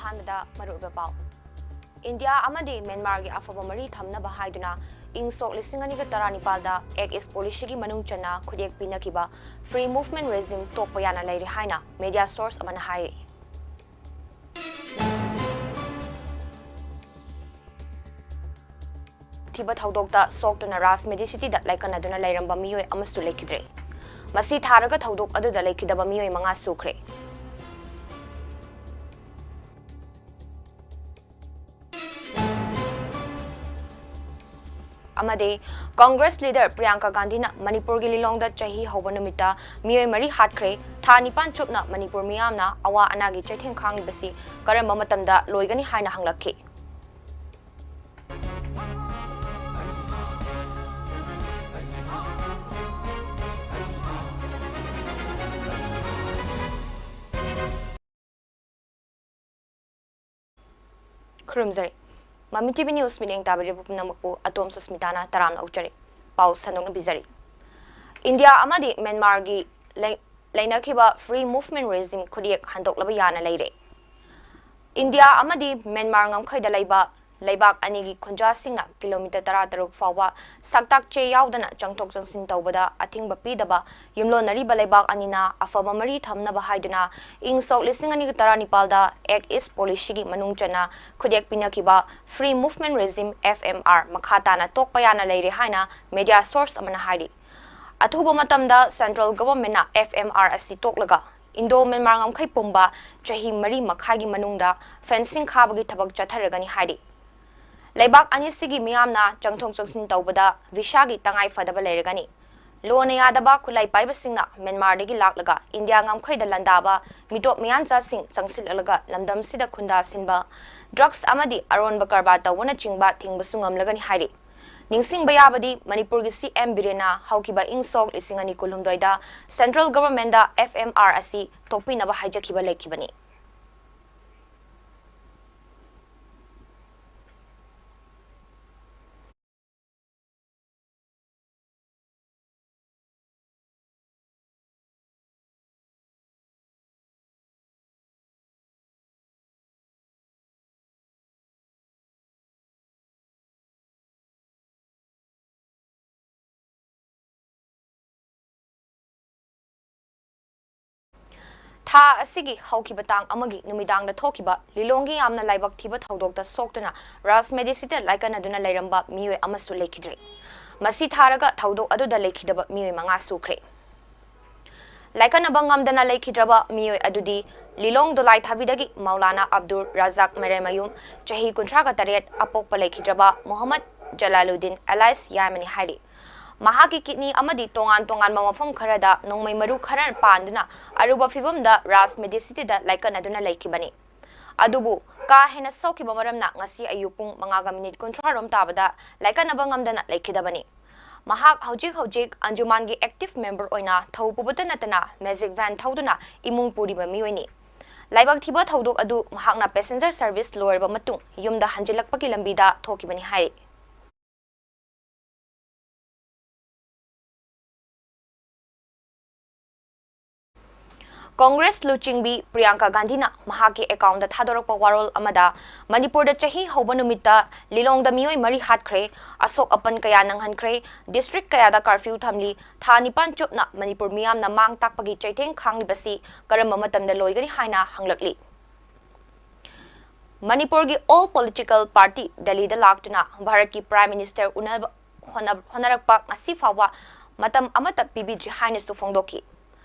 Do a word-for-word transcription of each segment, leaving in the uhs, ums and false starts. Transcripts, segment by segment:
ꯑꯍꯥꯟꯕꯗ ꯃꯔꯨꯑꯣꯏꯕ ꯄꯥꯎ꯫ ꯏꯟꯗꯤꯌꯥ ꯑꯃꯗꯤ ꯃ꯭ꯌꯥꯟꯃꯥꯔꯒꯤ ꯑꯐꯕ ꯃꯔꯤ ꯊꯝꯅꯕ ꯍꯥꯏꯗꯨꯅ ꯏꯪ ꯁꯣꯛ ꯂꯤꯁꯤꯡ ꯑꯅꯤꯒ ꯇꯔꯥꯅꯤꯄꯥꯜꯗ Act East Policyꯒꯤ ꯃꯅꯨꯡ ꯆꯟꯅ ꯈꯨꯠꯌꯦꯛ ꯄꯤꯅꯈꯤꯕ Free Movement Regime ꯇꯣꯛꯄ ꯌꯥꯅ ꯂꯩꯔꯦ ꯍꯥꯏꯅ media source ꯑꯃꯅ ꯍꯥꯏꯔꯤ꯫ ꯊꯤꯕ ꯊꯧꯗꯣꯛꯇ ꯁꯣꯛꯇꯨꯅ ꯔꯥꯖ ꯃꯦꯗꯤꯁꯤꯇꯤꯗ ꯂꯥꯏꯀꯠꯅꯗꯨꯅ ꯂꯩꯔꯝꯕ ꯃꯤꯑꯣꯏ ꯑꯃꯁꯨ ꯂꯩꯈꯤꯗ꯭ꯔꯦ꯫ ꯃꯁꯤ ꯊꯥꯔꯒ ꯊꯧꯗꯣꯛ ꯑꯗꯨꯗ ꯂꯩꯈꯤꯗꯕ ꯃꯤꯑꯣꯏ ꯃꯉꯥ ꯁꯨꯈ꯭ꯔꯦ꯫ ꯑꯃꯗꯤ Congress leader ꯄ꯭ꯔꯤꯌꯥꯡꯀꯥ ꯒꯥꯟꯙꯤꯅ ꯃꯅꯤꯄꯨꯔꯒꯤ ꯂꯤꯂꯣꯡꯗ ꯆꯍꯤ ꯍꯧꯕ ꯅꯨꯃꯤꯠꯇ ꯃꯤꯑꯣꯏ ꯃꯔꯤ ꯍꯥꯠꯈ꯭ꯔꯦ꯫ ꯊꯥ ꯅꯤꯄꯥꯟ ꯆꯨꯞꯅ ꯃꯅꯤꯄꯨꯔ ꯃꯤꯌꯥꯝꯅ ꯑꯋꯥ ꯑꯅꯥꯒꯤ ꯆꯩꯊꯦꯡ ꯈꯥꯡꯂꯤꯕꯁꯤ ꯀꯔꯝꯕ ꯃꯇꯝꯗ ꯂꯣꯏꯒꯅꯤ ꯍꯥꯏꯅ ꯍꯪꯂꯛꯈꯤ꯫ ꯈꯨꯔꯨꯝꯖꯔꯤ꯫ ꯃꯃꯤ TV News ꯃꯤꯠꯌꯦꯡ ꯇꯥꯕꯤꯔꯤꯕ ꯄꯨꯝꯅꯃꯛꯄꯨ ꯑꯇꯣꯝ ꯁꯨꯁꯃꯤꯇꯥꯅ ꯇꯔꯥꯝꯅ ꯑꯣꯛꯆꯔꯤ꯫ ꯄꯥꯎ ꯁꯟꯗꯣꯛꯅ ꯄꯤꯖꯔꯤ꯫ ꯏꯟꯗꯤꯌꯥ ꯑꯃꯗꯤ ꯃ꯭ꯌꯥꯟꯃꯥꯔꯒꯤ ꯂꯩ-, ꯂꯩꯅꯈꯤꯕ Free Movement Regime ꯈꯨꯠꯌꯦꯛ ꯍꯟꯗꯣꯛꯂꯕ ꯌꯥꯅ ꯂꯩꯔꯦ꯫ ꯏꯟꯗꯤꯌꯥ ꯑꯃꯗꯤ ꯃ꯭ꯌꯥꯟꯃꯥꯔ ꯉꯝꯈꯩꯗ ꯂꯩꯕ ꯂꯩꯕꯥꯛ ꯑꯅꯤꯒꯤ ꯈꯨꯟꯖꯥꯁꯤꯡꯅ kilometre ꯇꯔꯥ ꯇꯔꯨꯛ ꯐꯥꯎꯕ ꯁꯛꯇꯥꯛ ꯆꯦ ꯌꯥꯎꯗꯅ ꯆꯪꯊꯣꯛ ꯆꯪꯁꯤꯟ ꯇꯧꯕꯗ ꯑꯊꯤꯡꯕ ꯄꯤꯗꯕ ꯌꯨꯝꯂꯣꯟꯅꯔꯤꯕ ꯂꯩꯕꯥꯛ ꯑꯅꯤꯅ ꯑꯐꯕ ꯃꯔꯤ ꯊꯝꯅꯕ ꯍꯥꯏꯗꯨꯅ ꯏꯪ ꯁꯣꯛ ꯂꯤꯁꯤꯡ ꯑꯅꯤꯒ ꯇꯔꯥꯅꯤꯄꯥꯜꯗ Act East Policyꯒꯤ ꯃꯅꯨꯡ ꯆꯟꯅ ꯈꯨꯠꯌꯦꯛ ꯄꯤꯅꯈꯤꯕ Free Movement Regime, F M R, ꯃꯈꯥ ꯇꯥꯅ ꯇꯣꯛꯄ ꯌꯥꯅ ꯂꯩꯔꯦ ꯍꯥꯏꯅ media source ꯑꯃꯅ ꯍꯥꯏꯔꯤ꯫ ꯑꯊꯨꯕ ꯃꯇꯝꯗ central governmentꯅ F M R ꯑꯁꯤ ꯇꯣꯛꯂꯒ ꯏꯟꯗꯣ ꯃ꯭ꯌꯥꯟꯃꯥꯔ ꯉꯝꯈꯩ ꯄꯨꯝꯕ ꯆꯍꯤ ꯃꯔꯤ ꯃꯈꯥꯏꯒꯤ ꯃꯅꯨꯡꯗ fencing ꯈꯥꯕꯒꯤ ꯊꯕꯛ ꯆꯠꯊꯔꯒꯅꯤ ꯍꯥꯏꯔꯤ꯫ ꯂꯩꯕꯥꯛ ꯑꯅꯤꯁꯤꯒꯤ ꯃꯤꯌꯥꯝꯅ ꯆꯪꯊꯣꯛ ꯆꯪꯁꯤꯟ ꯇꯧꯕꯗ visaꯒꯤ ꯇꯉꯥꯏ ꯐꯗꯕ ꯂꯩꯔꯒꯅꯤ꯫ ꯂꯣꯟꯅ ꯌꯥꯗꯕ ꯈꯨꯠꯂꯥꯏ ꯄꯥꯏꯕꯁꯤꯡꯅ ꯃ꯭ꯌꯥꯟꯃꯥꯔꯗꯒꯤ ꯂꯥꯛꯂꯒ ꯏꯟꯗꯤꯌꯥ ꯉꯝꯈꯩꯗ ꯂꯥꯟꯗꯥꯕ ꯃꯤꯇꯣꯞ ꯃꯤꯌꯥꯟꯆꯥꯁꯤꯡ ꯆꯪꯁꯤꯜꯂꯛꯂꯒ ꯂꯝꯗꯝꯁꯤꯗ ꯈꯨꯟꯗꯥ ꯁꯤꯟꯕ, drugs ꯑꯃꯗꯤ ꯑꯔꯣꯟꯕ ꯀꯔꯕꯥꯔ ꯇꯧꯕꯅꯆꯤꯡꯕ ꯊꯤꯡꯕꯁꯨ ꯉꯝꯂꯒꯅꯤ ꯍꯥꯏꯔꯤ꯫ ꯅꯤꯡꯁꯤꯡꯕ ꯌꯥꯕꯗꯤ, ꯃꯅꯤꯄꯨꯔꯒꯤ C M ꯕꯤꯔꯦꯟꯅ ꯍꯧꯈꯤꯕ ꯏꯪ ꯁꯣꯛ ꯂꯤꯁꯤꯡ ꯑꯅꯤ ꯀꯨꯟꯍꯨꯝꯗꯣꯏꯗ central governmentꯗ F M R ꯑꯁꯤ ꯇꯣꯛꯄꯤꯅꯕ ꯍꯥꯏꯖꯈꯤꯕ ꯂꯩꯈꯤꯕꯅꯤ꯫ ꯊꯥ ꯑꯁꯤꯒꯤ ꯍꯧꯈꯤꯕ ꯇꯥꯡ ꯑꯃꯒꯤ ꯅꯨꯃꯤꯗꯥꯡꯗ ꯊꯣꯛꯈꯤꯕ ꯂꯤꯂꯣꯡꯒꯤ ꯌꯥꯝꯅ ꯂꯥꯏꯕꯛ ꯊꯤꯕ ꯊꯧꯗꯣꯛꯇ ꯁꯣꯛꯇꯨꯅ ꯔꯥꯖ ꯃꯦꯗꯤꯁꯤꯇ ꯂꯥꯏꯀꯠꯅꯗꯨꯅ ꯂꯩꯔꯝꯕ ꯃꯤꯑꯣꯏ ꯑꯃꯁꯨ ꯂꯩꯈꯤꯗ꯭ꯔꯦ꯫ ꯃꯁꯤ ꯊꯥꯔꯒ ꯊꯧꯗꯣꯛ ꯑꯗꯨꯗ ꯂꯩꯈꯤꯗꯕ ꯃꯤꯑꯣꯏ ꯃꯉꯥ ꯁꯨꯈ꯭ꯔꯦ꯫ ꯂꯥꯏꯀꯠꯅꯕ ꯉꯝꯗꯅ ꯂꯩꯈꯤꯗ꯭ꯔꯕ ꯃꯤꯑꯣꯏ ꯑꯗꯨꯗꯤ ꯂꯤꯂꯣꯡ ꯗꯣꯂꯥꯏꯊꯥꯕꯤꯗꯒꯤ ꯃꯧꯂꯥꯅꯥ ꯑꯕꯗꯨꯜ ꯔꯥꯖꯥꯛ ꯃꯔꯦꯃꯌꯨꯝ, ꯆꯍꯤ ꯀꯨꯟꯊ꯭ꯔꯥꯒ ꯇꯔꯦꯠ, ꯑꯄꯣꯛꯄ ꯂꯩꯈꯤꯗ꯭ꯔꯕ ꯃꯣꯍꯝꯃꯗ ꯖꯂꯥꯂꯨꯗꯤꯟ ꯑꯦꯂꯥꯏꯁ ꯌꯥꯏꯃꯅꯤ ꯍꯥꯏꯔꯤ꯫ ꯃꯍꯥꯛꯀꯤ ꯀꯤꯗꯅꯤ ꯑꯃꯗꯤ ꯇꯣꯉꯥꯟ ꯇꯣꯉꯥꯟꯕ ꯃꯐꯝ ꯈꯔꯗ ꯅꯣꯡꯃꯩ ꯃꯔꯨ ꯈꯔ ꯄꯥꯟꯗꯨꯅ ꯑꯔꯨꯕ ꯐꯤꯚꯝꯗ ꯔꯥꯖ ꯃꯦꯗꯤꯁꯤꯇꯤꯗ ꯂꯥꯏꯀꯠꯅꯗꯨꯅ ꯂꯩꯈꯤꯕꯅꯤ꯫ ꯑꯗꯨꯕꯨ ꯀꯥ ꯍꯦꯟꯅ ꯁꯣꯛꯈꯤꯕ ꯃꯔꯝꯅ ꯉꯁꯤ ꯑꯌꯨꯛ ꯄꯨꯡ ꯃꯉꯥꯒ ꯃꯤꯅꯤꯠ ꯀꯨꯟꯊ꯭ꯔꯥ ꯔꯣꯝ ꯇꯥꯕꯗ ꯂꯥꯏꯀꯠꯅꯕ ꯉꯝꯗꯅ ꯂꯩꯈꯤꯗꯕꯅꯤ꯫ ꯃꯍꯥꯛ ꯍꯧꯖꯤꯛ ꯍꯧꯖꯤꯛ ꯑꯟꯖꯨꯃꯥꯟꯒꯤ ꯑꯦꯛꯇꯤꯚ ꯃꯦꯝꯕꯔ ꯑꯣꯏꯅ ꯊꯧ ꯄꯨꯕꯇ ꯅꯠꯇꯅ ꯃꯦꯖꯤꯛ ꯚꯦꯟ ꯊꯧꯗꯨꯅ ꯏꯃꯨꯡ ꯄꯨꯔꯤꯕ ꯃꯤꯑꯣꯏꯅꯤ꯫ ꯂꯥꯏꯕꯛ ꯊꯤꯕ ꯊꯧꯗꯣꯛ ꯑꯗꯨ ꯃꯍꯥꯛꯅ ꯄꯦꯁꯦꯟꯖꯔ ꯁꯔꯚꯤꯁ ꯂꯣꯏꯔꯕ ꯃꯇꯨꯡ ꯌꯨꯝꯗ ꯍꯟꯖꯤꯜꯂꯛꯄꯒꯤ ꯂꯝꯕꯤꯗ ꯊꯣꯛꯈꯤꯕꯅꯤ ꯍꯥꯏꯔꯤ꯫ ꯀꯣꯡꯒ꯭ꯔꯦꯁ ꯂꯨꯆꯤꯡꯕꯤ ꯄ꯭ꯔꯤꯌꯥꯡꯀꯥ ꯒꯥꯟꯙꯤꯅ ꯃꯍꯥꯛꯀꯤ ꯑꯦꯀꯥꯎꯟꯗ ꯊꯥꯗꯣꯔꯛꯄ ꯋꯥꯔꯣꯜ ꯑꯃꯗ, ꯃꯅꯤꯄꯨꯔꯗ ꯆꯍꯤ ꯍꯧꯕ ꯅꯨꯃꯤꯠꯇ ꯂꯤꯂꯣꯡꯗ ꯃꯤꯑꯣꯏ ꯃꯔꯤ ꯍꯥꯠꯈ꯭ꯔꯦ, ꯑꯁꯣꯛ ꯑꯄꯟ ꯀꯌꯥ ꯅꯪꯍꯟꯈ꯭ꯔꯦ, ꯗꯤꯁꯇ꯭ꯔꯤꯛ ꯀꯌꯥꯗ ꯀꯥꯔꯐ꯭ꯌꯨ ꯊꯝꯂꯤ, ꯊꯥ ꯅꯤꯄꯥꯟ ꯆꯨꯞꯅ ꯃꯅꯤꯄꯨꯔ ꯃꯤꯌꯥꯝꯅ ꯃꯥꯡ ꯇꯥꯛꯄꯒꯤ ꯆꯩꯊꯦꯡ ꯈꯥꯡꯂꯤꯕꯁꯤ ꯀꯔꯝꯕ ꯃꯇꯝꯗ ꯂꯣꯏꯒꯅꯤ ꯍꯥꯏꯅ ꯍꯪꯂꯛꯂꯤ꯫ ꯃꯅꯤꯄꯨꯔꯒꯤ ꯑꯣꯜ ꯄꯣꯂꯤꯇꯤꯀꯦꯜ ꯄꯥꯔꯇꯤ ꯗꯦꯜꯂꯤꯗ ꯂꯥꯛꯇꯨꯅ ꯚꯥꯔꯠꯀꯤ ꯄ꯭ꯔꯥꯏꯝ ꯃꯤꯅꯤꯁꯇꯔ ꯎꯅꯕ ꯍꯣꯠꯅ-, ꯍꯣꯠꯅꯔꯛꯄ ꯉꯁꯤ ꯐꯥꯎꯕ ꯃꯇꯝ ꯑꯃꯠꯇ ꯄꯤꯕꯤꯗ꯭ꯔꯤ ꯍꯥꯏꯅꯁꯨ ꯐꯣꯡꯗꯣꯛꯈꯤ꯫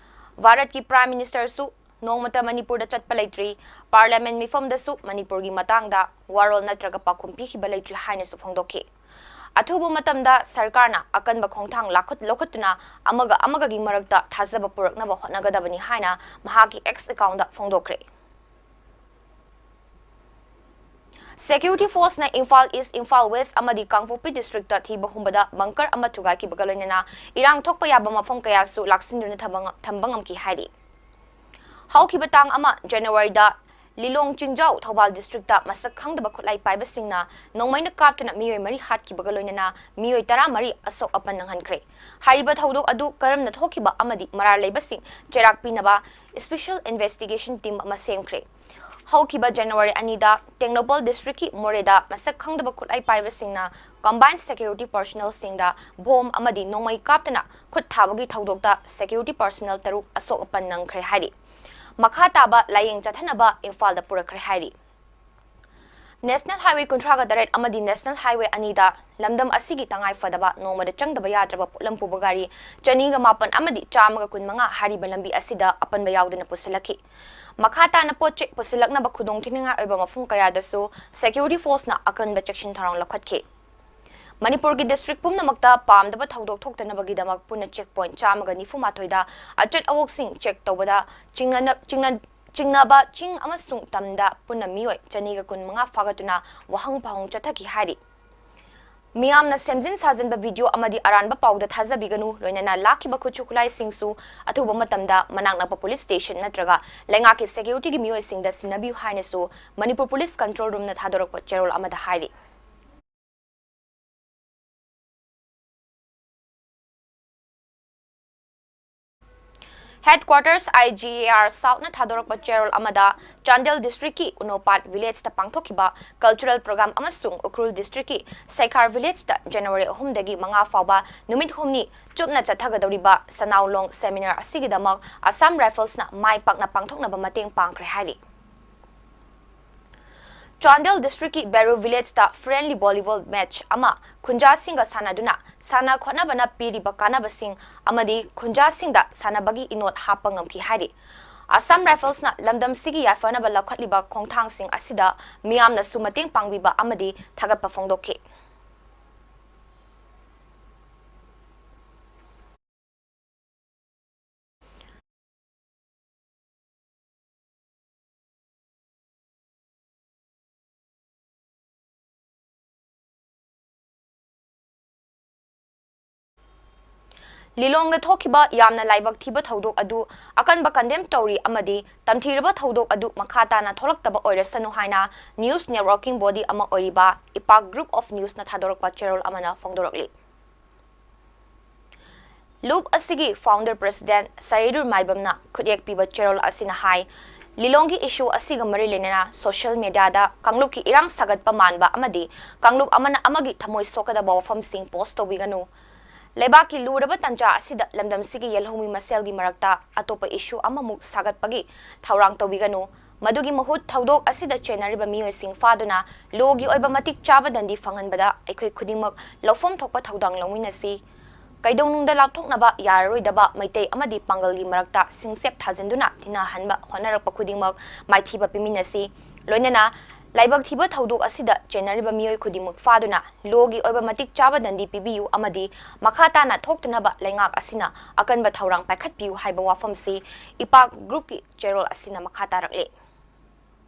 ꯚꯥꯔꯠꯀꯤ ꯄ꯭ꯔꯥꯏꯝ ꯃꯤꯅꯤꯁꯇꯔꯁꯨ ꯅꯣꯡꯃꯇ ꯃꯅꯤꯄꯨꯔꯗ ꯆꯠꯄ ꯂꯩꯇ꯭ꯔꯤ, ꯄꯥꯔꯂꯤꯌꯥꯃꯦꯟ ꯃꯤꯐꯝꯗꯁꯨ ꯃꯅꯤꯄꯨꯔꯒꯤ ꯃꯇꯥꯡꯗ ꯋꯥꯔꯣꯜ ꯅꯠꯇ꯭ꯔꯒ ꯄꯥꯎꯈꯨꯝ ꯄꯤꯈꯤꯕ ꯂꯩꯇ꯭ꯔꯤ ꯍꯥꯏꯅꯁꯨ ꯐꯣꯡꯗꯣꯛꯈꯤ꯫ ꯑꯊꯨꯕ ꯃꯇꯝꯗ ꯁꯔꯀꯥꯔꯅ ꯑꯀꯟꯕ ꯈꯣꯡꯊꯥꯡ ꯂꯥꯈꯠ-, ꯂꯧꯈꯠꯇꯨꯅ ꯑꯃꯒ ꯑꯃꯒꯒꯤ ꯃꯔꯛꯇ ꯊꯥꯖꯕ ꯄꯨꯔꯛꯅꯕ ꯍꯣꯠꯅꯒꯗꯕꯅꯤ ꯍꯥꯏꯅ ꯃꯍꯥꯛꯀꯤ ꯑꯦꯛꯁ ꯑꯦꯀꯥꯎꯟꯗ ꯐꯣꯡꯗꯣꯛꯈ꯭ꯔꯦ꯫ ꯁꯦꯀ꯭ꯌꯨꯔꯤꯇꯤ ꯐꯣꯔꯁꯅ ꯏꯝꯐꯥꯜ ꯏꯁ, ꯏꯝꯐꯥꯜ ꯋꯦꯁ ꯑꯃꯗꯤ ꯀꯥꯡꯄꯣꯛꯄꯤ ꯗꯤꯁꯇ꯭ꯔꯤꯛꯇ ꯊꯤꯕ ꯍꯨꯝꯕꯗ ꯕꯪꯀꯔ ꯑꯃ ꯊꯨꯒꯥꯏꯈꯤꯕꯒ ꯂꯣꯏꯅꯅ ꯏꯔꯥꯡ ꯊꯣꯛꯄ ꯌꯥꯕ ꯃꯐꯝ ꯀꯌꯥꯁꯨ ꯂꯥꯛꯁꯤꯟꯗꯨꯅ ꯊꯝꯕ ꯉ-, ꯊꯝꯕ ꯉꯝꯈꯤ ꯍꯥꯏꯔꯤ꯫ ꯍꯧꯈꯤꯕ ꯇꯥꯡ ꯑꯃ ꯖꯅꯋꯥꯔꯤꯗ ꯂꯤꯂꯣꯡ ꯆꯤꯡꯖꯥꯎ ꯊꯧꯕꯥꯜ ꯗꯤꯁꯇ꯭ꯔꯤꯛꯇ ꯃꯁꯛ ꯈꯪꯗꯕ ꯈꯨꯠꯂꯥꯏ ꯄꯥꯏꯕꯁꯤꯡꯅ ꯅꯣꯡꯃꯩꯅ ꯀꯥꯞꯇꯨꯅ ꯃꯤꯑꯣꯏ ꯃꯔꯤ ꯍꯥꯠꯈꯤꯕꯒ ꯂꯣꯏꯅꯅ ꯃꯤꯑꯣꯏ ꯇꯔꯥꯃꯔꯤ ꯑꯁꯣꯛ ꯑꯄꯟ ꯅꯪꯍꯟꯈ꯭ꯔꯦ꯫ ꯍꯥꯏꯔꯤꯕ ꯊꯧꯗꯣꯛ ꯑꯗꯨ ꯀꯔꯝꯅ ꯊꯣꯛꯈꯤꯕ ꯑꯃꯗꯤ ꯃꯔꯥꯜ ꯂꯩꯕꯁꯤꯡ ꯆꯩꯔꯥꯛ ꯄꯤꯅꯕ ꯏꯁꯄꯤꯁꯦꯜ ꯏꯟꯚꯦꯁꯇꯤꯒꯦꯁꯟ ꯇꯤꯝ ꯑꯃ ꯁꯦꯝꯈ꯭ꯔꯦ꯫ ꯍꯧꯈꯤꯕ ꯖꯅꯋꯥꯔꯤ ꯑꯅꯤꯗ ꯇꯦꯡꯅꯧꯄꯜ ꯗꯤꯁꯇ꯭ꯔꯤꯛꯀꯤ ꯃꯣꯔꯦꯗ ꯃꯁꯛ ꯈꯪꯗꯕ ꯈꯨꯠꯂꯥꯏ ꯄꯥꯏꯕꯁꯤꯡꯅ ꯀꯝꯕꯥꯏꯟ ꯁꯦꯀ꯭ꯌꯨꯔꯤꯇꯤ ꯄꯔꯁꯣꯅꯦꯜꯁꯤꯡꯗ ꯕꯣꯝ ꯑꯃꯗꯤ ꯅꯣꯡꯃꯩ ꯀꯥꯞꯇꯨꯅ ꯈꯨꯠ ꯊꯥꯕꯒꯤ ꯊꯧꯗꯣꯛꯇ ꯁꯦꯀ꯭ꯌꯨꯔꯤꯇꯤ ꯄꯔꯁꯣꯅꯦꯜ ꯇꯔꯨꯛ ꯑꯁꯣꯛ ꯑꯄꯟ ꯅꯪꯈ꯭ꯔꯦ ꯍꯥꯏꯔꯤ꯫ ꯃꯈꯥ ꯇꯥꯕ ꯂꯥꯌꯦꯡ ꯆꯠꯊꯅꯕ ꯏꯝꯐꯥꯜꯗ ꯄꯨꯔꯛꯈ꯭ꯔꯦ ꯍꯥꯏꯔꯤ꯫ National Highway ꯀꯨꯟꯊ꯭ꯔꯥꯒ ꯇꯔꯦꯠ ꯑꯃꯗꯤ National Highway ꯑꯅꯤꯗ ꯂꯝꯗꯝ ꯑꯁꯤꯒꯤ ꯇꯉꯥꯏ ꯐꯗꯕ ꯅꯣꯡꯃꯗ ꯆꯪꯗꯕ ꯌꯥꯗ꯭ꯔꯕ ꯄꯣꯠꯂꯝ ꯄꯨꯕ ꯒꯥꯔꯤ ꯆꯅꯤꯒ ꯃꯥꯄꯟ ꯑꯃꯗꯤ ꯆꯥꯝꯃꯒ ꯀꯨꯟꯃꯉꯥ ꯍꯥꯏꯔꯤꯕ ꯂꯝꯕꯤ ꯑꯁꯤꯗ ꯑꯄꯟꯕ ꯌꯥꯎꯗꯅ ꯄꯨꯁꯤꯜꯂꯛꯈꯤ꯫ ꯃꯈꯥ ꯇꯥꯅ ꯄꯣꯠ ꯆꯩ ꯄꯨꯁꯤꯜꯂꯛꯅꯕ ꯈꯨꯗꯣꯡꯊꯤꯅꯤꯡꯉꯥꯏ ꯑꯣꯏꯕ ꯃꯐꯝ ꯀꯌꯥꯗꯁꯨ security forceꯅ ꯑꯀꯟꯕ ꯆꯦꯛꯁꯤꯟ ꯊꯧꯔꯥꯡ ꯂꯧꯈꯠꯈꯤ꯫ ꯃꯅꯤꯄꯨꯔꯒꯤ district ꯄꯨꯝꯅꯃꯛꯇ ꯄꯥꯝꯗꯕ ꯊꯧꯗꯣꯛ ꯊꯣꯛꯇꯅꯕꯒꯤꯗꯃꯛ ꯄꯨꯟꯅ check point ꯆꯥꯝꯃꯒ ꯅꯤꯐꯨ ꯃꯥꯊꯣꯏꯗ ꯑꯆꯠ ꯑꯋꯣꯛꯁꯤꯡ check ꯇꯧꯕꯗ ꯆꯤꯡꯅꯅ-, ꯆꯤꯡꯅ-, ꯆꯤꯡꯅꯕ ꯆꯤꯡ ꯑꯃꯁꯨꯡ ꯇꯝꯗ ꯄꯨꯟꯅ ꯃꯤꯑꯣꯏ ꯆꯅꯤꯒ ꯀꯨꯟꯃꯉꯥ ꯐꯥꯒꯠꯇꯨꯅ ꯋꯥꯍꯪ ꯄꯥꯎꯍꯪ ꯆꯠꯊꯈꯤ ꯍꯥꯏꯔꯤ꯫ ꯃꯤꯌꯥꯝꯅ ꯁꯦꯝꯖꯤꯟ ꯁꯥꯖꯤꯟꯕ video ꯑꯃꯗꯤ ꯑꯔꯥꯟꯕ ꯄꯥꯎꯗ ꯊꯥꯖꯕꯤꯒꯅꯨ, ꯂꯣꯏꯅꯅ ꯂꯥꯛꯈꯤꯕ ꯈꯨꯠꯁꯨ ꯈꯨꯠꯂꯥꯏꯁꯤꯡꯁꯨ ꯑꯊꯨꯕ ꯃꯇꯝꯗ ꯃꯅꯥꯛ ꯅꯛꯄ police station ꯅꯠꯇ꯭ꯔꯒ ꯂꯩꯉꯥꯛꯀꯤ securityꯒꯤ ꯃꯤꯑꯣꯏꯁꯤꯡꯗ ꯁꯤꯟꯅꯕꯤꯌꯨ ꯍꯥꯏꯅꯁꯨ ꯃꯅꯤꯄꯨꯔ Police Control Roomꯅ ꯊꯥꯗꯣꯔꯛꯄ ꯆꯦꯔꯣꯜ ꯑꯃꯗ ꯍꯥꯏꯔꯤ꯫ Headquarters IGAR Southꯅ ꯊꯥꯗꯣꯔꯛꯄ ꯆꯦꯔꯣꯜ ꯑꯃꯗ ꯆꯥꯟꯗꯦꯜ districtꯀꯤ ꯎꯅꯣꯄꯥꯠ villageꯇ ꯄꯥꯡꯊꯣꯛꯈꯤꯕ cultural program ꯑꯃꯁꯨꯡ ꯎꯈ꯭ꯔꯨꯜ districtꯀꯤ ꯁꯩꯈꯥꯔ villageꯇ January ꯑꯍꯨꯝꯗꯒꯤ ꯃꯉꯥ ꯐꯥꯎꯕ ꯅꯨꯃꯤꯠ ꯍꯨꯝꯅꯤ ꯆꯨꯞꯅ ꯆꯠꯊꯒꯗꯧꯔꯤꯕ ꯁꯅꯥꯎꯂꯣꯡ seminar ꯑꯁꯤꯒꯤꯗꯃꯛ Assam Riflesꯅ ꯃꯥꯏ ꯄꯥꯛꯅ ꯄꯥꯡꯊꯣꯛꯅꯕ ꯃꯇꯦꯡ ꯄꯥꯡꯈ꯭ꯔꯦ ꯍꯥꯏꯔꯤ꯫ ꯆꯥꯟꯗꯦꯜ districtꯀꯤ ꯕꯦꯔꯨ villageꯇ friendly volleyball match ꯑꯃ ꯈꯨꯟꯖꯥꯁꯤꯡꯒ ꯁꯥꯟꯅꯗꯨꯅ ꯁꯥꯟꯅ ꯈꯣꯠꯅꯕꯅ ꯄꯤꯔꯤꯕ ꯀꯥꯟꯅꯕꯁꯤꯡ ꯑꯃꯗꯤ ꯈꯨꯟꯖꯥꯁꯤꯡꯗ ꯁꯥꯟꯅꯕꯒꯤ ꯏꯅꯣꯠ ꯍꯥꯞꯄ ꯉꯝꯈꯤ ꯍꯥꯏꯔꯤ꯫ Assam Riflesꯅ ꯂꯝꯗꯝꯁꯤꯒꯤ ꯌꯥꯏꯐꯅꯕ ꯂꯧꯈꯠꯂꯤꯕ ꯈꯣꯡꯊꯥꯡꯁꯤꯡ ꯑꯁꯤꯗ ꯃꯤꯌꯥꯝꯅꯁꯨ ꯃꯇꯦꯡ ꯄꯥꯡꯕꯤꯕ ꯑꯃꯗꯤ ꯊꯥꯒꯠꯄ ꯐꯣꯡꯗꯣꯛꯈꯤ꯫ ꯂꯤꯂꯣꯡꯗ ꯊꯣꯛꯈꯤꯕ ꯌꯥꯝꯅ ꯂꯥꯏꯕꯛ ꯊꯤꯕ ꯊꯧꯗꯣꯛ ꯑꯗꯨ ꯑꯀꯟꯕ condemn ꯇꯧꯔꯤ ꯑꯃꯗꯤ ꯇꯝꯊꯤꯔꯕ ꯊꯧꯗꯣꯛ ꯑꯗꯨ ꯃꯈꯥ ꯇꯥꯅ ꯊꯣꯛꯂꯛꯇꯕ ꯑꯣꯏꯔꯁꯅꯨ ꯍꯥꯏꯅ news networking body ꯑꯃ ꯑꯣꯏꯔꯤꯕ ꯏꯄꯥꯛ Group of Newsꯅ ꯊꯥꯗꯣꯔꯛꯄ ꯆꯦꯔꯣꯜ ꯑꯃꯅ ꯐꯣꯡꯗꯣꯔꯛꯂꯤ꯫ ꯂꯨꯞ ꯑꯁꯤꯒꯤ founder president ꯁꯌꯤꯗꯨꯔ ꯃꯥꯏꯕꯝꯅ ꯈꯨꯠꯌꯦꯛ ꯄꯤꯕ ꯆꯦꯔꯣꯜ ꯑꯁꯤꯅ ꯍꯥꯏ, ꯂꯤꯂꯣꯡꯒꯤ issue ꯑꯁꯤꯒ ꯃꯔꯤ ꯂꯩꯅꯅ social mediaꯗ ꯀꯥꯡꯂꯨꯞꯀꯤ ꯏꯔꯥꯡ ꯁꯥꯒꯠꯄ ꯃꯥꯟꯕ ꯑꯃꯗꯤ ꯀꯥꯡꯂꯨꯞ ꯑꯃꯅ ꯑꯃꯒꯤ ꯊꯃꯣꯏ ꯁꯣꯛꯀꯗꯕ ꯋꯥꯐꯝꯁꯤꯡ post ꯇꯧꯕꯤꯒꯅꯨ꯫ ꯂꯩꯕꯥꯛꯀꯤ ꯂꯨꯔꯕ ꯇꯥꯟꯖꯥ ꯑꯁꯤꯗ ꯂꯝꯗꯝꯁꯤꯒꯤ ꯌꯦꯜꯍꯧꯃꯤ ꯃꯁꯦꯜꯒꯤ ꯃꯔꯛꯇ ꯑꯇꯣꯞꯄ ꯏꯁꯨ ꯑꯃꯃꯨꯛ ꯁꯥꯒꯠꯄꯒꯤ ꯊꯧꯔꯥꯡ ꯇꯧꯕꯤꯒꯅꯨ꯫ ꯃꯗꯨꯒꯤ ꯃꯍꯨꯠ ꯊꯧꯗꯣꯛ ꯑꯁꯤꯗ ꯆꯦꯟꯅꯔꯤꯕ ꯃꯤꯑꯣꯏꯁꯤꯡ ꯐꯥꯗꯨꯅ ꯂꯣꯒꯤ ꯑꯣꯏꯕ ꯃꯇꯤꯛ ꯆꯥꯕ ꯗꯟꯗꯤ ꯐꯪꯍꯟꯕꯗ ꯑꯩꯈꯣꯏ ꯈꯨꯗꯤꯡꯃꯛ ꯂꯧꯐꯝ ꯊꯣꯛꯄ ꯊꯧꯗꯥꯡ ꯂꯧꯃꯤꯟꯅꯁꯤ꯫ ꯀꯩꯗꯧꯅꯨꯡꯗ ꯂꯥꯞꯊꯣꯛꯅꯕ ꯌꯥꯔꯔꯣꯏꯗꯕ ꯃꯩꯇꯩ ꯑꯃꯗꯤ ꯄꯥꯡꯒꯜꯒꯤ ꯃꯔꯛꯇ ꯁꯤꯡꯆꯦꯞ ꯊꯥꯖꯤꯟꯗꯨꯅ ꯇꯤꯟꯅꯍꯟꯕ ꯍꯣꯠꯅꯔꯛꯄ ꯈꯨꯗꯤꯡꯃꯛ ꯃꯥꯏꯊꯤꯕ ꯄꯤꯃꯤꯟꯅꯁꯤ꯫ ꯂꯣꯏꯅꯅ ꯂꯥꯏꯕꯛ ꯊꯤꯕ ꯊꯧꯗꯣꯛ ꯑꯁꯤꯗ ꯆꯦꯟꯅꯔꯤꯕ ꯃꯤꯑꯣꯏ ꯈꯨꯗꯤꯡꯃꯛ ꯐꯥꯗꯨꯅ ꯂꯣꯒꯤ ꯑꯣꯏꯕ ꯃꯇꯤꯛ ꯆꯥꯕ ꯗꯟꯗꯤ ꯄꯤꯕꯤꯌꯨ ꯑꯃꯗꯤ ꯃꯈꯥ ꯇꯥꯅ ꯊꯣꯛꯇꯅꯕ ꯂꯩꯉꯥꯛ ꯑꯁꯤꯅ ꯑꯀꯟꯕ ꯊꯧꯔꯥꯡ ꯄꯥꯏꯈꯠꯄꯤꯌꯨ ꯍꯥꯏꯕ ꯋꯥꯐꯝꯁꯤ ꯏꯄꯥꯛ ꯒ꯭ꯔꯨꯞꯀꯤ ꯆꯦꯔꯣꯜ ꯑꯁꯤꯅ ꯃꯈꯥ ꯇꯥꯔꯛꯂꯤ꯫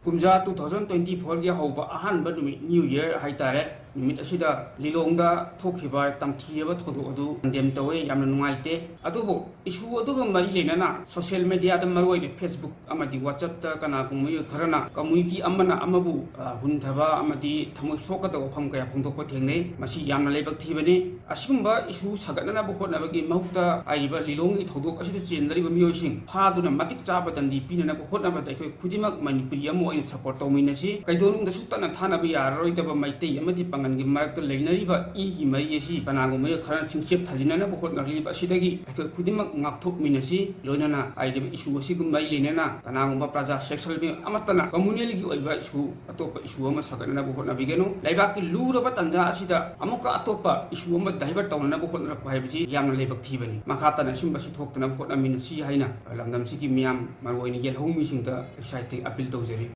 ꯀꯨꯝꯖꯥ two thousand twenty four ꯒꯤ ꯍꯧꯕ ꯑꯍꯥꯟꯕ ꯅꯨꯃꯤꯠ, New Year ꯍꯥꯏꯇꯥꯔꯦ, ꯅꯨꯃꯤꯠ ꯑꯁꯤꯗ ꯂꯤꯂꯣꯡꯗ ꯊꯣꯛꯈꯤꯕ ꯇꯝꯊꯤꯔꯕ ꯊꯧꯗꯣꯛ ꯑꯗꯨ ꯀꯟꯗꯦꯝ ꯇꯧꯋꯦ꯫ ꯌꯥꯝꯅ ꯅꯨꯡꯉꯥꯏꯇꯦ꯫ ꯑꯗꯨꯕꯨ ꯏꯁꯨ ꯑꯗꯨꯒ ꯃꯔꯤ ꯂꯩꯅꯅ ꯁꯣꯁꯤꯌꯦꯜ ꯃꯦꯗꯤꯌꯥꯗ, ꯃꯔꯨꯑꯣꯏꯅ Facebook ꯑꯃꯗꯤ WhatsApp-ꯇ ꯀꯅꯥꯒꯨꯝꯕ ꯃꯤꯑꯣꯏ ꯈꯔꯅ ꯀꯝꯃ꯭ꯌꯨꯅꯤꯇꯤ ꯑꯃꯅ ꯑꯃꯕꯨ, ꯑ, ꯍꯨꯟꯊꯕ ꯑꯃꯗꯤ ꯊꯃꯣꯏ ꯁꯣꯛꯀꯗꯕ ꯋꯥꯐꯝ ꯀꯌꯥ ꯐꯣꯡꯗꯣꯛꯄ ꯊꯦꯡꯅꯩ꯫ ꯃꯁꯤ ꯌꯥꯝꯅ ꯂꯥꯏꯕꯛ ꯊꯤꯕꯅꯤ꯫ ꯑꯁꯤꯒꯨꯝꯕ ꯏꯁꯨ ꯁꯥꯒꯠꯅꯅꯕ ꯍꯣꯠꯅꯕꯒꯤ ꯃꯍꯨꯠꯇ ꯍꯥꯏꯔꯤꯕ ꯂꯤꯂꯣꯡꯒꯤ ꯊꯧꯗꯣꯛ ꯑꯁꯤꯗ ꯆꯦꯟꯅꯔꯤꯕ ꯃꯤꯑꯣꯏꯁꯤꯡ ꯐꯥꯗꯨꯅ ꯃꯇꯤꯛ ꯆꯥꯕ ꯗꯟꯗꯤ ꯄꯤꯅꯅꯕ ꯍꯣꯠꯅꯕꯗ ꯑꯩꯈꯣꯏ ꯈꯨꯗꯤꯡꯃꯛ ꯃꯅꯤꯄꯨꯔꯤ ꯑꯃ ꯑꯣꯏꯅ ꯁꯄꯣꯔꯠ ꯇꯧꯃꯤꯟꯅꯁꯤ꯫ ꯀꯩꯗꯧꯅꯨꯡꯗꯁꯨ ꯇꯠꯅ ꯊꯥꯅꯕ ꯌꯥꯔꯔꯣꯏꯗꯕ ꯃꯩꯇꯩ ꯑꯃꯗꯤ ꯄꯥꯡꯒꯜꯒꯤ ꯃꯔꯛꯇ ꯂꯩꯅꯔꯤꯕ ꯏꯒꯤ ꯃꯔꯤ ꯑꯁꯤ ꯀꯅꯥꯒꯨꯝꯕ ꯈꯔꯅ ꯁꯤꯡꯆꯦꯞ ꯊꯥꯖꯤꯟꯅꯅꯕ ꯍꯣꯠꯅꯔꯤꯕ ꯑꯁꯤꯗꯒꯤ ꯑꯩꯈꯣꯏ ꯈꯨꯗꯤꯡꯃꯛ ꯉꯥꯛꯊꯣꯛꯃꯤꯟꯅꯁꯤ꯫ ꯂꯣꯏꯅꯅ ꯍꯥꯏꯔꯤꯕ ꯏꯁꯨ ꯑꯁꯤꯒ ꯃꯔꯤ ꯂꯩꯅꯅ ꯀꯅꯥꯒꯨꯝꯕ ꯄ꯭ꯔꯖꯥ ꯁꯦꯛꯁꯟ ꯑꯃꯠꯇꯅ ꯀꯝꯃ꯭ꯌꯨꯅꯦꯜꯒꯤ ꯑꯣꯏꯕ ꯏꯁꯨ, ꯑꯇꯣꯞꯄ ꯏꯁꯨ ꯑꯃ ꯁꯥꯒꯠꯅꯅꯕ ꯍꯣꯠꯅꯕꯤꯒꯅꯨ꯫ ꯂꯩꯕꯥꯛꯀꯤ ꯂꯨꯔꯕ ꯇꯥꯟꯖꯥ ꯑꯁꯤꯗ ꯑꯃꯨꯛꯀ ꯑꯇꯣꯞꯄ ꯏꯁꯨ ꯑꯃ divert ꯇꯧꯅꯅꯕ ꯍꯣꯠꯅꯔꯛꯄ ꯍꯥꯏꯕꯁꯤ ꯌꯥꯝꯅ ꯂꯥꯏꯕꯛ ꯊꯤꯕꯅꯤ꯫ ꯃꯈꯥ ꯇꯥꯅ ꯑꯁꯤꯒꯨꯝꯕꯁꯤ ꯊꯣꯛꯇꯅꯕ ꯍꯣꯠꯅꯃꯤꯟꯅꯁꯤ ꯍꯥꯏꯅ ꯂꯝꯗꯝꯁꯤꯒꯤ ꯃꯤꯌꯥꯝ, ꯃꯔꯨꯑꯣꯏꯅ ꯌꯦꯜꯍꯧꯃꯤꯁꯤꯡꯗ exciting appeal ꯇꯧꯖꯔꯤ꯫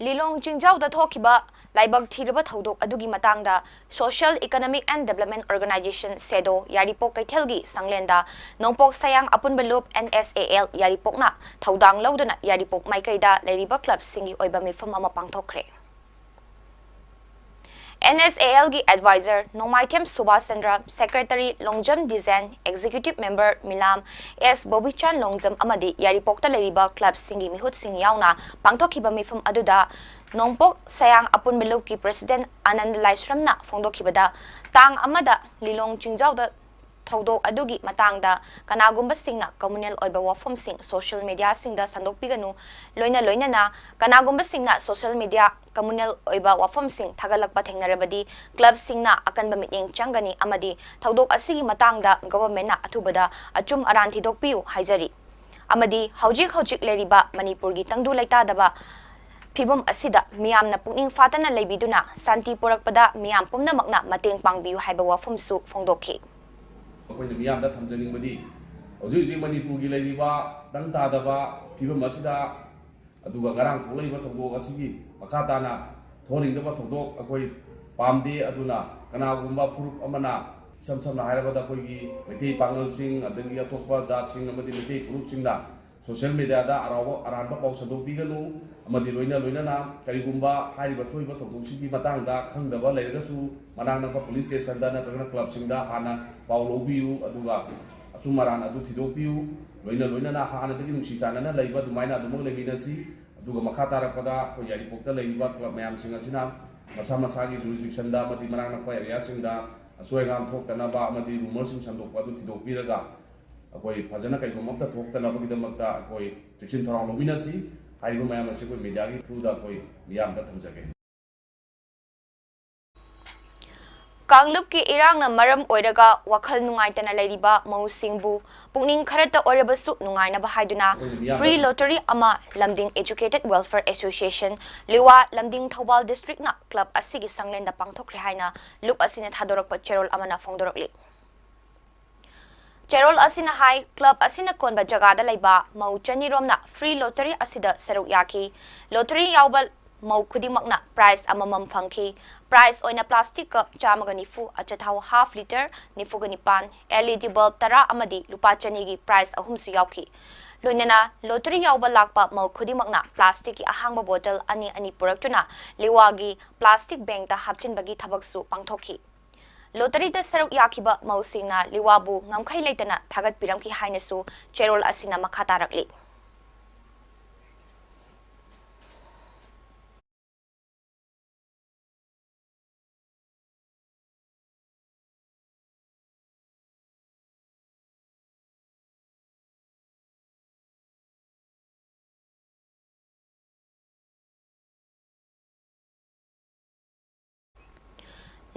ꯂꯤꯂꯣꯡ ꯆꯤꯡꯖꯥꯎꯗ ꯊꯣꯛꯈꯤꯕ ꯂꯥꯏꯕꯛ ꯊꯤꯔꯕ ꯊꯧꯗꯣꯛ ꯑꯗꯨꯒꯤ ꯃꯇꯥꯡꯗ Social Economic and Development Organisation, ꯁꯦꯗꯣ, ꯌꯥꯏꯔꯤꯄꯣꯛ ꯀꯩꯊꯦꯜꯒꯤ ꯁꯪꯂꯦꯟꯗ ꯅꯣꯡꯄꯣꯛ ꯁꯌꯥꯡ ꯑꯄꯨꯟꯕ ꯂꯨꯞ, N S A L, ꯌꯥꯏꯔꯤꯄꯣꯛꯅ ꯊꯧꯗꯥꯡ ꯂꯧꯗꯨꯅ ꯌꯥꯏꯔꯤꯄꯣꯛ ꯃꯥꯏꯀꯩꯗ ꯂꯩꯔꯤꯕ ꯀ꯭ꯂꯕꯁꯤꯡꯒꯤ ꯑꯣꯏꯕ ꯃꯤꯐꯝ ꯑꯃ ꯄꯥꯡꯊꯣꯛꯈ꯭ꯔꯦ꯫ N S A L ꯒꯤ advisor ꯅꯣꯡꯃꯥꯏꯊꯦꯝ Subhas Chandra, secretary Longjam ꯗꯤꯖꯦꯟ, executive member ꯃꯤꯂꯥꯝ ꯑꯦꯁ ꯕꯣꯕꯤꯆꯥꯟ ꯂꯣꯡꯖꯝ ꯑꯃꯗꯤ ꯌꯥꯏꯔꯤꯄꯣꯛꯇ ꯂꯩꯔꯤꯕ ꯀ꯭ꯂꯕꯁꯤꯡꯒꯤ ꯃꯤꯍꯨꯠꯁꯤꯡ ꯌꯥꯎꯅ ꯄꯥꯡꯊꯣꯛꯈꯤꯕ ꯃꯤꯐꯝ ꯑꯗꯨꯗ ꯅꯣꯡꯄꯣꯛ ꯁꯌꯥꯡ ꯑꯄꯨꯟꯕ ꯂꯨꯞꯀꯤ president ꯑꯅꯟꯗ ꯂꯥꯏꯁ꯭ꯔꯝꯅ ꯐꯣꯡꯗꯣꯛꯈꯤꯕꯗ, ꯇꯥꯡ ꯑꯃꯗ ꯂꯤꯂꯣꯡ ꯆꯤꯡꯖꯥꯎꯗ ꯊꯧꯗꯣꯛ ꯑꯗꯨꯒꯤ ꯃꯇꯥꯡꯗ ꯀꯅꯥꯒꯨꯝꯕꯁꯤꯡꯅ communal ꯑꯣꯏꯕ ꯋꯥꯐꯝꯁꯤꯡ social mediaꯁꯤꯡꯗ ꯁꯟꯗꯣꯛꯄꯤꯒꯅꯨ, ꯂꯣꯏꯅ ꯂꯣꯏꯅꯅ ꯀꯅꯥꯒꯨꯝꯕꯁꯤꯡꯅ social media communal ꯑꯣꯏꯕ ꯋꯥꯐꯝꯁꯤꯡ ꯊꯥꯒꯠꯂꯛꯄ ꯊꯦꯡꯅꯔꯕꯗꯤ clubꯁꯤꯡꯅ ꯑꯀꯟꯕ ꯃꯤꯠꯌꯦꯡ ꯆꯪꯒꯅꯤ ꯑꯃꯗꯤ ꯊꯧꯗꯣꯛ ꯑꯁꯤꯒꯤ ꯃꯇꯥꯡꯗ governmentꯅ ꯑꯊꯨꯕꯗ ꯑꯆꯨꯝ ꯑꯔꯥꯟ ꯊꯤꯗꯣꯛꯄꯤꯌꯨ ꯍꯥꯏꯖꯔꯤ꯫ ꯑꯃꯗꯤ ꯍꯧꯖꯤꯛ ꯍꯧꯖꯤꯛ ꯂꯩꯔꯤꯕ ꯃꯅꯤꯄꯨꯔꯒꯤ ꯇꯪꯗꯨ ꯂꯩꯇꯥꯗꯕ ꯐꯤꯕꯝ ꯑꯁꯤꯗ ꯃꯤꯌꯥꯝꯅ ꯄꯨꯛꯅꯤꯡ ꯐꯥꯗꯅ ꯂꯩꯕꯤꯗꯨꯅ ꯁꯥꯟꯇꯤ ꯄꯨꯔꯛꯄꯗ ꯃꯤꯌꯥꯝ ꯄꯨꯝꯅꯃꯛꯅ ꯃꯇꯦꯡ ꯄꯥꯡꯕꯤꯌꯨ ꯍꯥꯏꯕ ꯋꯥꯐꯝꯁꯨ ꯐꯣꯡꯗꯣꯛꯈꯤ꯫ ꯑꯩꯈꯣꯏꯅ ꯃꯤꯌꯥꯝꯗ ꯊꯝꯖꯅꯤꯡꯕꯗꯤ, ꯍꯧꯖꯤꯛ ꯍꯧꯖꯤꯛ ꯃꯅꯤꯄꯨꯔꯒꯤ ꯂꯩꯔꯤꯕ ꯇꯪ ꯇꯥꯗꯕ ꯐꯤꯕꯝ ꯑꯁꯤꯗ, ꯑꯗꯨꯒ ꯉꯔꯥꯡ ꯊꯣꯛꯂꯛꯏꯕ ꯊꯧꯗꯣꯛ ꯑꯁꯤꯒꯤ ꯃꯈꯥ ꯇꯥꯅ ꯊꯣꯛꯍꯟꯅꯤꯡꯗꯕ ꯊꯧꯗꯣꯛ ꯑꯩꯈꯣꯏ ꯄꯥꯝꯗꯦ꯫ ꯑꯗꯨꯅ ꯀꯅꯥꯒꯨꯝꯕ ꯐꯨꯔꯨꯞ ꯑꯃꯅ, ꯏꯁꯝ ꯁꯝꯅ ꯍꯥꯏꯔꯕꯗ ꯑꯩꯈꯣꯏꯒꯤ ꯃꯩꯇꯩ ꯄꯥꯉꯜꯁꯤꯡ, ꯑꯗꯒꯤ ꯑꯇꯣꯞꯄ ꯖꯥꯠꯁꯤꯡ ꯑꯃꯗꯤ ꯃꯩꯇꯩ ꯐꯨꯔꯨꯞꯁꯤꯡꯅ social mediaꯗ ꯑꯔꯥꯎꯕ, ꯑꯔꯥꯟꯕ ꯄꯥꯎ ꯁꯟꯗꯣꯛꯄꯤꯒꯅꯨ꯫ ꯑꯃꯗꯤ ꯂꯣꯏꯅ ꯂꯣꯏꯅꯅ ꯀꯔꯤꯒꯨꯝꯕ ꯍꯥꯏꯔꯤꯕ ꯊꯣꯛꯏꯕ ꯊꯧꯗꯣꯛꯁꯤꯒꯤ ꯃꯇꯥꯡꯗ ꯈꯪꯗꯕ ꯂꯩꯔꯒꯁꯨ ꯃꯅꯥꯛ ꯅꯛꯄ police stationꯗ ꯅꯠꯇ꯭ꯔꯒꯅ clubꯁꯤꯡꯗ ꯍꯥꯟꯅ ꯄꯥꯎ ꯂꯧꯕꯤꯌꯨ, ꯑꯗꯨꯒ ꯑꯆꯨꯝ ꯑꯔꯥꯟ ꯑꯗꯨ ꯊꯤꯗꯣꯛꯄꯤꯌꯨ꯫ ꯂꯣꯏꯅ ꯂꯣꯏꯅꯅ ꯍꯥꯟꯅꯗꯒꯤ ꯅꯨꯡꯁꯤ ꯆꯥꯟꯅꯅ ꯂꯩꯕ ꯑꯗꯨꯃꯥꯏꯅ ꯑꯗꯨꯃꯛ ꯂꯩꯃꯤꯟꯅꯁꯤ꯫ ꯑꯗꯨꯒ ꯃꯈꯥ ꯇꯥꯔꯛꯄꯗ ꯑꯩꯈꯣꯏ ꯌꯥꯏꯔꯤꯄꯣꯛꯇ ꯂꯩꯔꯤꯕ club ꯃꯌꯥꯝꯁꯤꯡ ꯑꯁꯤꯅ ꯃꯁꯥ ꯃꯁꯥꯒꯤ jurisdictionꯗ ꯑꯃꯗꯤ ꯃꯅꯥꯛ ꯅꯛꯄ areaꯁꯤꯡꯗ ꯑꯁꯣꯏ ꯑꯉꯥꯝ ꯊꯣꯛꯇꯅꯕ ꯑꯃꯗꯤ rumourꯁꯤꯡ ꯁꯟꯗꯣꯛꯄ ꯑꯗꯨ ꯊꯤꯗꯣꯛꯄꯤꯔꯒ ꯑꯩꯈꯣꯏ ꯐꯖꯅ ꯀꯩꯒꯨꯝꯕ ꯑꯃꯠꯇ ꯊꯣꯛꯇꯅꯕꯒꯤꯗꯃꯛꯇ ꯑꯩꯈꯣꯏ ꯆꯦꯛꯁꯤꯟ ꯊꯧꯔꯥꯡ ꯂꯧꯃꯤꯟꯅꯁꯤ꯫ ꯍꯥꯏꯔꯤꯕ ꯃꯌꯥꯝ ꯑꯁꯤ ꯑꯩꯈꯣꯏ mediaꯒꯤ throughꯗ ꯑꯩꯈꯣꯏ ꯃꯤꯌꯥꯝꯗ ꯊꯝꯖꯒꯦ꯫ ꯀꯥꯡꯂꯨꯞꯀꯤ ꯏꯔꯥꯡꯅ ꯃꯔꯝ ꯑꯣꯏꯔꯒ ꯋꯥꯈꯜ ꯅꯨꯡꯉꯥꯏꯇꯅ ꯂꯩꯔꯤꯕ ꯃꯧꯁꯤꯡꯕꯨ ꯄꯨꯛꯅꯤꯡ ꯈꯔꯇ ꯑꯣꯏꯔꯕꯁꯨ ꯅꯨꯡꯉꯥꯏꯅꯕ ꯍꯥꯏꯗꯨꯅ ꯑꯩꯈꯣꯏꯅ ꯃꯤꯌꯥꯝꯗ free lottery ꯑꯃ ꯂꯝꯗꯤꯡ Educated Welfare Association, ꯂꯤꯋꯥ ꯂꯝꯗꯤꯡ ꯊꯧꯕꯥꯜ districtꯅ club ꯑꯁꯤꯒꯤ ꯁꯪꯂꯦꯟꯗ ꯄꯥꯡꯊꯣꯛꯈ꯭ꯔꯦ ꯍꯥꯏꯅ ꯂꯨꯞ ꯑꯁꯤꯅ ꯊꯥꯗꯣꯔꯛꯄ ꯆꯦꯔꯣꯜ ꯑꯃꯅ ꯐꯣꯡꯗꯣꯔꯛꯂꯤ꯫ ꯆꯦꯔꯣꯜ ꯑꯁꯤꯅ ꯍꯥꯏ, club ꯑꯁꯤꯅ ꯀꯣꯟꯕ ꯖꯒꯥꯗ ꯂꯩꯕ ꯃꯧ ꯆꯅꯤꯔꯣꯝꯅ free lottery ꯑꯁꯤꯗ ꯁꯔꯨꯛ ꯌꯥꯈꯤ꯫ Lottery ꯌꯥꯎꯕ ꯃꯧ ꯈꯨꯗꯤꯡꯃꯛꯅ prize ꯑꯃꯃꯝ ꯐꯪꯈꯤ꯫ Prize ꯑꯣꯏꯅ plastic cup ꯆꯥꯝꯃꯒ ꯅꯤꯐꯨ, ꯑꯆꯥꯊꯥꯎ half litre ꯅꯤꯐꯨꯒ ꯅꯤꯄꯥꯟ, L E D bulb ꯇꯔꯥ ꯑꯃꯗꯤ ꯂꯨꯄꯥ ꯆꯅꯤꯒꯤ prize ꯑꯍꯨꯝꯁꯨ ꯌꯥꯎꯈꯤ꯫ ꯂꯣꯏꯅꯅ lottery ꯌꯥꯎꯕ ꯂꯥꯛꯄ ꯃꯧ ꯈꯨꯗꯤꯡꯃꯛꯅ plasticꯀꯤ ꯑꯍꯥꯡꯕ bottle ꯑꯅꯤ ꯑꯅꯤ ꯄꯨꯔꯛꯇꯨꯅ ꯂꯤꯋꯥꯒꯤ plastic bankꯇ ꯍꯥꯞꯆꯤꯟꯕꯒꯤ ꯊꯕꯛꯁꯨ ꯄꯥꯡꯊꯣꯛꯈꯤ꯫ Lotteryꯗ ꯁꯔꯨꯛ ꯌꯥꯈꯤꯕ ꯃꯧꯁꯤꯡꯅ ꯂꯤꯋꯥꯕꯨ ꯉꯝꯈꯩ ꯂꯩꯇꯅ ꯊꯥꯒꯠꯄꯤꯔꯝꯈꯤ ꯍꯥꯏꯅꯁꯨ ꯆꯦꯔꯣꯜ ꯑꯁꯤꯅ ꯃꯈꯥ ꯇꯥꯔꯛꯂꯤ꯫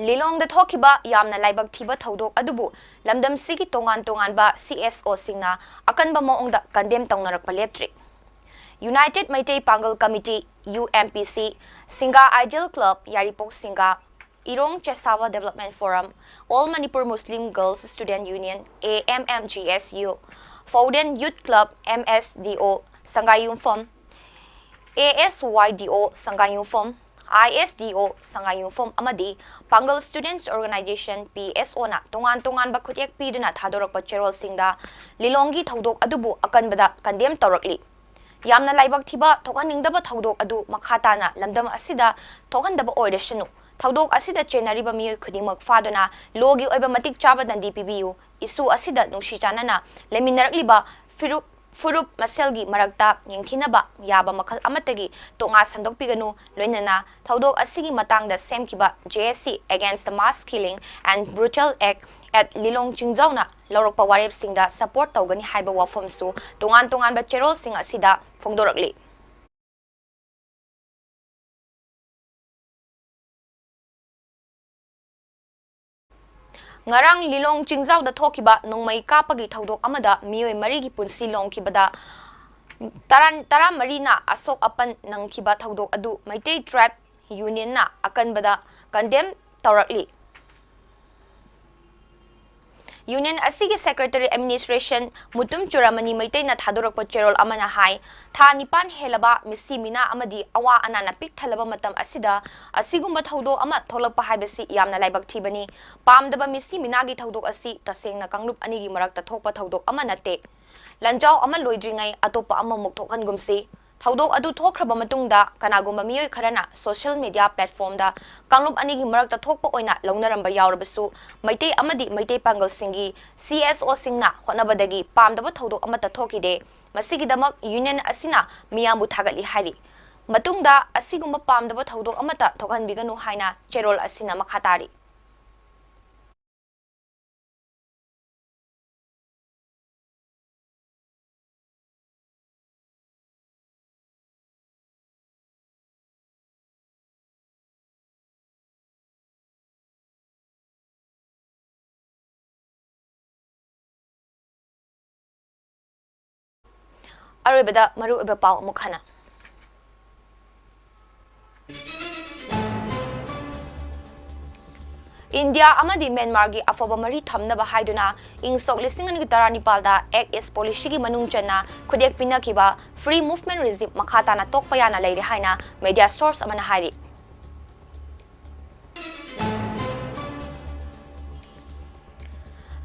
ꯂꯤꯂꯣꯡꯗ ꯊꯣꯛꯈꯤꯕ ꯌꯥꯝꯅ ꯂꯥꯏꯕꯛ ꯊꯤꯕ ꯊꯧꯗꯣꯛ ꯑꯗꯨꯕꯨ ꯂꯝꯗꯝꯁꯤꯒꯤ ꯇꯣꯉꯥꯟ ꯇꯣꯉꯥꯟꯕ C S Oꯁꯤꯡꯅ ꯑꯀꯟꯕ ꯃꯑꯣꯡꯗ condemn ꯇꯧꯅꯔꯛꯄ ꯂꯦꯞꯇ꯭ꯔꯤ꯫ United Meitei Pangal Committee, U M P C, Singa Ideal Club, Yairipok Singa, Irong Chesava Development Forum, All Manipur Muslim Girls Student Union, A M M G S U, Foden Youth Club, M S D O, Sangayumpham, A S Y D O Sangayumpham, I S D O Sangayumpham ꯑꯃꯗꯤ Pangal Students Organization, P S Oꯅ ꯇꯣꯉꯥꯟ ꯇꯣꯉꯥꯟꯕ ꯈꯨꯠꯌꯦꯛ ꯄꯤꯗꯨꯅ ꯊꯥꯗꯣꯔꯛꯄ ꯆꯦꯔꯣꯜꯁꯤꯡꯗ ꯂꯤꯂꯣꯡꯒꯤ ꯊꯧꯗꯣꯛ ꯑꯗꯨꯕꯨ ꯑꯀꯟꯕꯗ condemn ꯇꯧꯔꯛꯂꯤ꯫ ꯌꯥꯝꯅ ꯂꯥꯏꯕꯛ ꯊꯤꯕ, ꯊꯣꯛꯍꯟꯅꯤꯡꯗꯕ ꯊꯧꯗꯣꯛ ꯑꯗꯨ ꯃꯈꯥ ꯇꯥꯅ ꯂꯝꯗꯝ ꯑꯁꯤꯗ ꯊꯣꯛꯍꯟꯗꯕ ꯑꯣꯏꯔꯁꯅꯨ꯫ ꯊꯧꯗꯣꯛ ꯑꯁꯤꯗ ꯆꯦꯟꯅꯔꯤꯕ ꯃꯤꯑꯣꯏ ꯈꯨꯗꯤꯡꯃꯛ ꯐꯥꯗꯨꯅ lawꯒꯤ ꯑꯣꯏꯕ ꯃꯇꯤꯛ ꯆꯥꯕ ꯗꯟꯗꯤ ꯄꯤꯕꯤꯌꯨ꯫ Issue ꯑꯁꯤꯗ ꯅꯨꯡꯁꯤ ꯆꯥꯟꯅꯅ ꯂꯩꯃꯤꯟꯅꯔꯛꯂꯤꯕ ꯐꯤꯔꯨꯞ, ꯐꯨꯔꯨꯞ ꯃꯁꯦꯜꯒꯤ ꯃꯔꯛꯇ ꯌꯦꯡꯊꯤꯅꯕ ꯌꯥꯕ ꯃꯈꯜ ꯑꯃꯠꯇꯒꯤ ꯇꯣꯉꯥ ꯁꯟꯗꯣꯛꯄꯤꯒꯅꯨ, ꯂꯣꯏꯅꯅ ꯊꯧꯗꯣꯛ ꯑꯁꯤꯒꯤ ꯃꯇꯥꯡꯗ ꯁꯦꯝꯈꯤꯕ J S C Against the Mass Killing and Brutal Act at Lilong ꯆꯤꯡꯖꯥꯎꯅ ꯂꯧꯔꯛꯄ ꯋꯥꯔꯦꯞꯁꯤꯡꯗ support ꯇꯧꯒꯅꯤ ꯍꯥꯏꯕ ꯋꯥꯐꯝꯁꯨ ꯇꯣꯉꯥꯟ ꯇꯣꯉꯥꯟꯕ ꯆꯦꯔꯣꯜꯁꯤꯡ ꯑꯁꯤꯗ ꯐꯣꯡꯗꯣꯔꯛꯂꯤ꯫ ꯉꯔꯥꯡ ꯂꯤꯂꯣꯡ ꯆꯤꯡꯖꯥꯎꯗ ꯊꯣꯛꯈꯤꯕ ꯅꯣꯡꯃꯩ ꯀꯥꯞꯄꯒꯤ ꯊꯧꯗꯣꯛ ꯑꯃꯗ ꯃꯤꯑꯣꯏ ꯃꯔꯤꯒꯤ ꯄꯨꯟꯁꯤ ꯂꯣꯝꯈꯤꯕꯗ ꯇꯔꯥ, ꯇꯔꯥꯃꯔꯤꯅ ꯑꯁꯣꯛ ꯑꯄꯟ ꯅꯪꯈꯤꯕ ꯊꯧꯗꯣꯛ ꯑꯗꯨ ꯃꯩꯇꯩ Tribe Unionꯅ ꯑꯀꯟꯕꯗ condemn ꯇꯧꯔꯛꯂꯤ꯫ Union ꯑꯁꯤꯒꯤ Secretary Administration ꯃꯨꯇꯨꯝ ꯆꯨꯔꯥꯃꯅꯤ ꯃꯩꯇꯩꯅ ꯊꯥꯗꯣꯔꯛꯄ ꯆꯦꯔꯣꯜ ꯑꯃꯅ ꯍꯥꯏ, ꯊꯥ ꯅꯤꯄꯥꯟ ꯍꯦꯜꯂꯕ ꯃꯤꯁꯤ ꯃꯤꯅꯥ ꯑꯃꯗꯤ ꯑꯋꯥ ꯑꯅꯥꯅ ꯄꯤꯛ ꯊꯜꯂꯕ ꯃꯇꯝ ꯑꯁꯤꯗ ꯑꯁꯤꯒꯨꯝꯕ ꯊꯧꯗꯣꯛ ꯑꯃ ꯊꯣꯛꯂꯛꯄ ꯍꯥꯏꯕꯁꯤ ꯌꯥꯝꯅ ꯂꯥꯏꯕꯛ ꯊꯤꯕꯅꯤ꯫ ꯄꯥꯝꯗꯕ ꯃꯤꯁꯤ ꯃꯤꯅꯥꯒꯤ ꯊꯧꯗꯣꯛ ꯑꯁꯤ ꯇꯁꯦꯡꯅ ꯀꯥꯡꯂꯨꯞ ꯑꯅꯤꯒꯤ ꯃꯔꯛꯇ ꯊꯣꯛꯄ ꯊꯧꯗꯣꯛ ꯑꯃ ꯅꯠꯇꯦ꯫ ꯂꯥꯟꯖꯥꯎ ꯑꯃ ꯂꯣꯏꯗ꯭ꯔꯤꯉꯩ ꯑꯇꯣꯞꯄ ꯑꯃꯃꯨꯛ ꯊꯣꯛꯍꯟꯒꯨꯝꯁꯤ꯫ ꯊꯧꯗꯣꯛ ꯑꯗꯨ ꯊꯣꯛꯈ꯭ꯔꯕ ꯃꯇꯨꯡꯗ ꯀꯅꯥꯒꯨꯝꯕ ꯃꯤꯑꯣꯏ ꯈꯔꯅ social media platformꯗ ꯀꯥꯡꯂꯨꯞ ꯑꯅꯤꯒꯤ ꯃꯔꯛꯇ ꯊꯣꯛꯄ ꯑꯣꯏꯅ ꯂꯧꯅꯔꯝꯕ ꯌꯥꯎꯔꯕꯁꯨ, ꯃꯩꯇꯩ ꯑꯃꯗꯤ ꯃꯩꯇꯩ ꯄꯥꯡꯒꯜꯁꯤꯡꯒꯤ C S Oꯁꯤꯡꯅ ꯍꯣꯠꯅꯕꯗꯒꯤ ꯄꯥꯝꯗꯕ ꯊꯧꯗꯣꯛ ꯑꯃꯠꯇ ꯊꯣꯛꯈꯤꯗꯦ꯫ ꯃꯁꯤꯒꯤꯗꯃꯛ Union ꯑꯁꯤꯅ ꯃꯤꯌꯥꯝꯕꯨ ꯊꯥꯒꯠꯂꯤ ꯍꯥꯏꯔꯤ꯫ ꯃꯇꯨꯡꯗ ꯑꯁꯤꯒꯨꯝꯕ ꯄꯥꯝꯗꯕ ꯊꯧꯗꯣꯛ ꯑꯃꯠꯇ ꯊꯣꯛꯍꯟꯕꯤꯒꯅꯨ ꯍꯥꯏꯅ ꯆꯦꯔꯣꯜ ꯑꯁꯤꯅ ꯃꯈꯥ ꯇꯥꯔꯤ꯫ ꯑꯔꯣꯏꯕꯗ ꯃꯔꯨꯑꯣꯏꯕ ꯄꯥꯎ ꯑꯃꯨꯛ ꯍꯟꯅ꯫ ꯏꯟꯗꯤꯌꯥ ꯑꯃꯗꯤ ꯃ꯭ꯌꯥꯟꯃꯥꯔꯒꯤ ꯑꯐꯕ ꯃꯔꯤ ꯊꯝꯅꯕ ꯍꯥꯏꯗꯨꯅ ꯏꯪ ꯁꯣꯛ ꯂꯤꯁꯤꯡ ꯑꯅꯤ ꯇꯔꯥꯅꯤꯄꯥꯜꯗ Act East policyꯒꯤ ꯃꯅꯨꯡ ꯆꯟꯅ ꯈꯨꯗꯦꯛ ꯄꯤꯅꯈꯤꯕ Free Movement Regime ꯃꯈꯥ ꯇꯥꯅ ꯇꯣꯛꯄ ꯌꯥꯅ ꯂꯩꯔꯦ ꯍꯥꯏꯅ media source ꯑꯃꯅ ꯍꯥꯏꯔꯤ꯫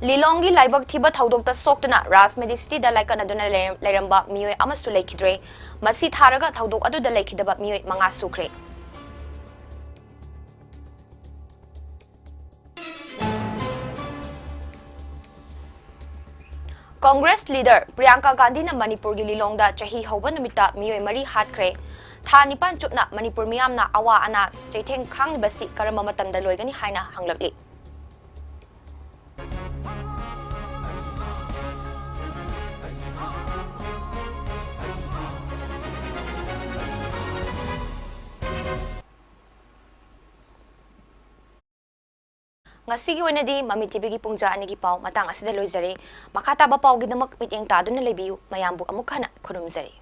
ꯂꯤꯂꯣꯡꯒꯤ ꯂꯥꯏꯕꯛ ꯊꯤꯕ ꯊꯧꯗꯣꯛꯇ ꯁꯣꯛꯇꯨꯅ ꯔꯥꯖꯃꯦꯗꯤ ꯁꯤꯇꯤꯗ ꯂꯥꯏꯀꯠꯅꯗꯨꯅ ꯂꯩꯔꯝ-, ꯂꯩꯔꯝꯕ ꯃꯤꯑꯣꯏ ꯑꯃꯁꯨ ꯂꯩꯈꯤꯗ꯭ꯔꯦ꯫ ꯃꯁꯤ ꯊꯥꯔꯒ ꯊꯧꯗꯣꯛ ꯑꯗꯨꯗ ꯂꯩꯈꯤꯗꯕ ꯃꯤꯑꯣꯏ ꯃꯉꯥ ꯁꯨꯈ꯭ꯔꯦ꯫ ꯀꯣꯡꯒ꯭ꯔꯦꯁ leader ꯄ꯭ꯔꯤꯌꯥꯡꯀꯥ ꯒꯥꯟꯙꯤꯅ ꯃꯅꯤꯄꯨꯔꯒꯤ ꯂꯤꯂꯣꯡꯗ ꯆꯍꯤ ꯍꯧꯕ ꯅꯨꯃꯤꯠꯇ ꯃꯤꯑꯣꯏ ꯃꯔꯤ ꯍꯥꯠꯈ꯭ꯔꯦ꯫ ꯊꯥ ꯅꯤꯄꯥꯟ ꯆꯨꯞꯅ ꯃꯅꯤꯄꯨꯔ ꯃꯤꯌꯥꯝꯅ ꯑꯋꯥ ꯑꯅꯥ ꯆꯩꯊꯦꯡ ꯈꯥꯡꯂꯤꯕꯁꯤ ꯀꯔꯝꯕ ꯃꯇꯝꯗ ꯂꯣꯏꯒꯅꯤ ꯍꯥꯏꯅ ꯍꯪꯂꯛꯂꯤ꯫ ꯉꯁꯤꯒꯤ ꯑꯣꯏꯅꯗꯤ ꯃꯃꯤ ꯇꯤꯚꯤꯒꯤ ꯄꯨꯡꯖꯥ ꯑꯅꯤꯒꯤ ꯄꯥꯎ ꯃꯇꯥꯡ ꯑꯁꯤꯗ ꯂꯣꯏꯖꯔꯦ꯫ ꯃꯈꯥ ꯇꯥꯕ ꯄꯥꯎꯒꯤꯗꯃꯛ ꯃꯤꯠꯌꯦꯡ ꯇꯥꯗꯨꯅ ꯂꯩꯕꯤꯌꯨ꯫ ꯃꯌꯥꯝꯕꯨ ꯑꯃꯨꯛ ꯍꯟꯅ ꯈꯨꯔꯨꯝꯖꯔꯤ꯫